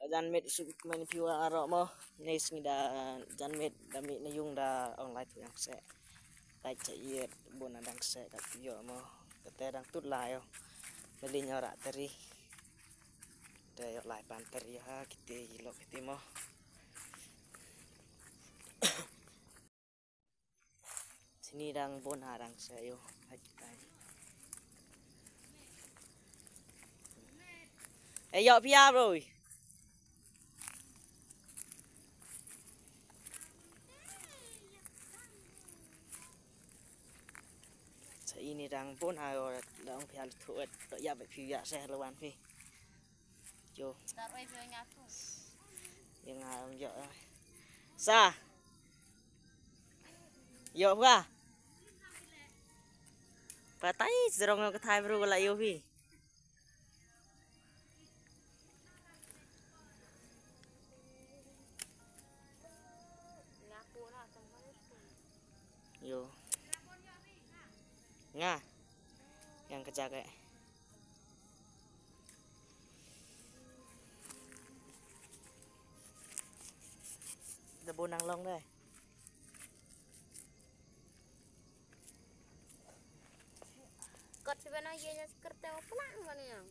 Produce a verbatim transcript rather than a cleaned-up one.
Janmiet suk men phi wa aro mo. Ni sngi da janmiet da mi na yung da ong lai thu yang se. Lai cha iet bun na dang se da phi yo mo. Kate dang tut lai yo. Meli nyo rak teri. Da yo lai pan teri ha kiti ilo kiti mo. Sini dang bun ha dang se yo. Hai, hai. Eh, yo pia bro. Sa ini dang bun ha yo dang pia lu tu et. Ya ba pia se lawan pia. Yo. Tar oi pia nya tu. Yang ha yo. Sa. Yo pha. Patai zrong ka thai bro la yo phi. Yo. Nga. Yang ka jaga. Da bun nang long dai. Kot si bana ye nya skerte pula ngani yang.